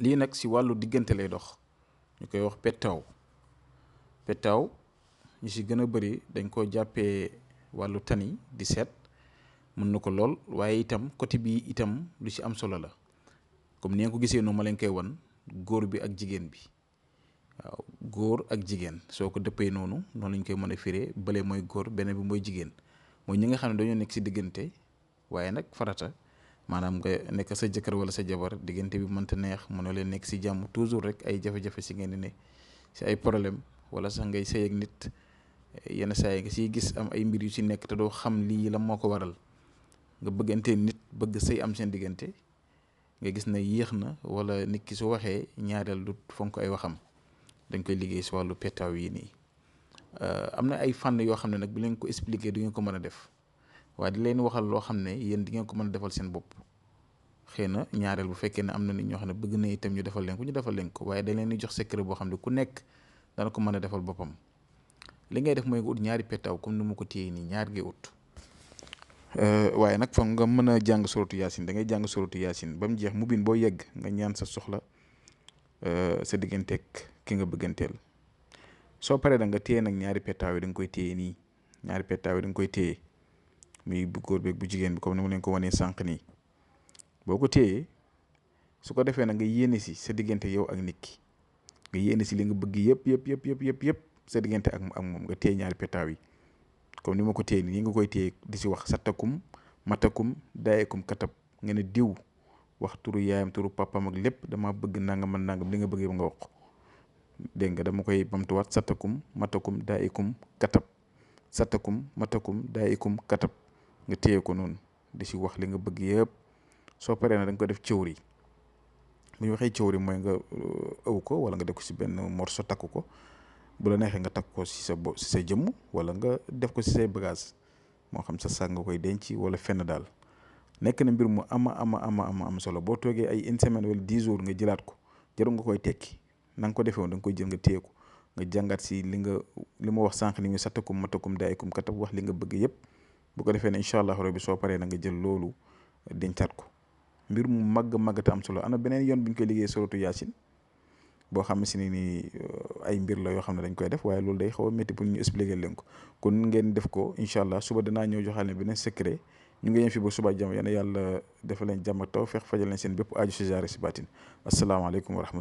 lii nag si wàllu diggante lay dox, ñu koy wax pettaaw ñu si gën a bëri dañ koo jàppee wàllu tani di seet, mën na ko lool, waaye itam côté bi itam lu ci am solo la. comme ni nga ko gisee noonu ma leen koy wan, góor bi ak jigéen bi, waaw góor ak jigéen soo ko dëppee noonu lañ koy mën a firee. bële mooy góor, beneen bi mooy jigéen, mooy ñi nga xam ne dañoo nekk si diggante, waaye nag farata maanaam nga nekk sa jëkkër wala sa jabar, diggante bi mënta neex, mënoo leen nekk si jàmm, toujours rek ay jafe-jafe si ngeen di ne, si ay problème, wala sax ngay sëy ak nit yenn saa yi nga siy gis am ay mbir yu si nekk te doo xam lii la moo ko waral. nga bëggante nit bëgg sëy am seen diggante, nga gis ne yéex na, wala nit ki su waxee ñaareel du fonk ay waxam, dañ koy liggéey si wàllu pettaaw yi nii. am na ay fànn yoo xam ne nag bu leen ko expliquer du ngeen ko mën a def, waaye di leen waxal loo xam ne yéen di ngeen ko mën a defal seen bopp. xëy na ñaareel bu fekkee ne am na nit ñoo xam ne bëgg na itam ñu defal leen ko waaye dañ leen di jox secret boo xam ne ku nekk dana ko mën a defal boppam. li ngay def mooy nga ut ñaari pettaaw comme ni ma ko téye nii, ñaar ngay ut. waaye nag foog nga mën a jàng suratu yaasin, da ngay jàng suratu yaasin ba mu jeex mu bin boo yegg nga ñaan sa soxla sa digganteeg ki nga bëgganteel. soo paree da nga téye nag ñaari pettaaw yi da nga koy téye nii, ñaari pettaaw yi da nga koy téye muy bu góor beeg bu jigéen bi comme ni ma leen ko wanee sànq nii. boo ko téyee su ko defee nag nga yéene si sa diggante yow ak nit ki, nga yéene si li nga bëgg yëpp sa diggante ak moom, nga téye ñaari pettaaw yi comme ni ma ko téye nii nga koy téye di si wax sattakum matakum daayekum katab. nga ne diw wax turu yaayam turu papam ak lépp, dama bëgg nangam ak nangam li nga bëggee ba nga wax. dégg nga dama koy bamtuwaat sattakum matakum daayekum katab, sattakum matakum daayekum katab. nga téye ko noonu di si wax li nga bëgg yëpp. soo paree na da nga ko def cëwri. bu ñu waxee cëwri mooy nga ëw ko wala nga def ko si benn morso takk ko. bu la neexee nga takk ko si sa jëmm, wala nga def ko si say bagage, moo xam sa saak nga koy denc wala fenn daal. nekk na mbir mu am solo. boo toogee ay une semaine wala 10 jours nga jëlaat ko, jarul nga koy tekki na nga ko defee woon da nga koy jël nga téye ko, nga jàngat si li ma wax sànq ni muy sattakum matakum daayekum katab, wax li nga bëgg yëpp. bu ko defee ne incha allah rabbi soo paree na nga jël loolu dencaat ko. mbir mu màgg te am solo. ana beneen yoon bu ñu koy liggéey suratu yaasin boo xam si ne nii ay mbir la yoo xam ne dañ koy def, waaye loolu day xaw a métti pour ñu expliquer leen ko. kon ngeen def ko incha allah. suba danaa ñëw joxal leen beneen secret. ñu ngi yem fi ba suba jàmm, yal na yàlla defal leen jàmm ak tawfeex, fajal leen seen bépp aaju si jaare si baatin. asalaamaaleykum wa rahmatulah.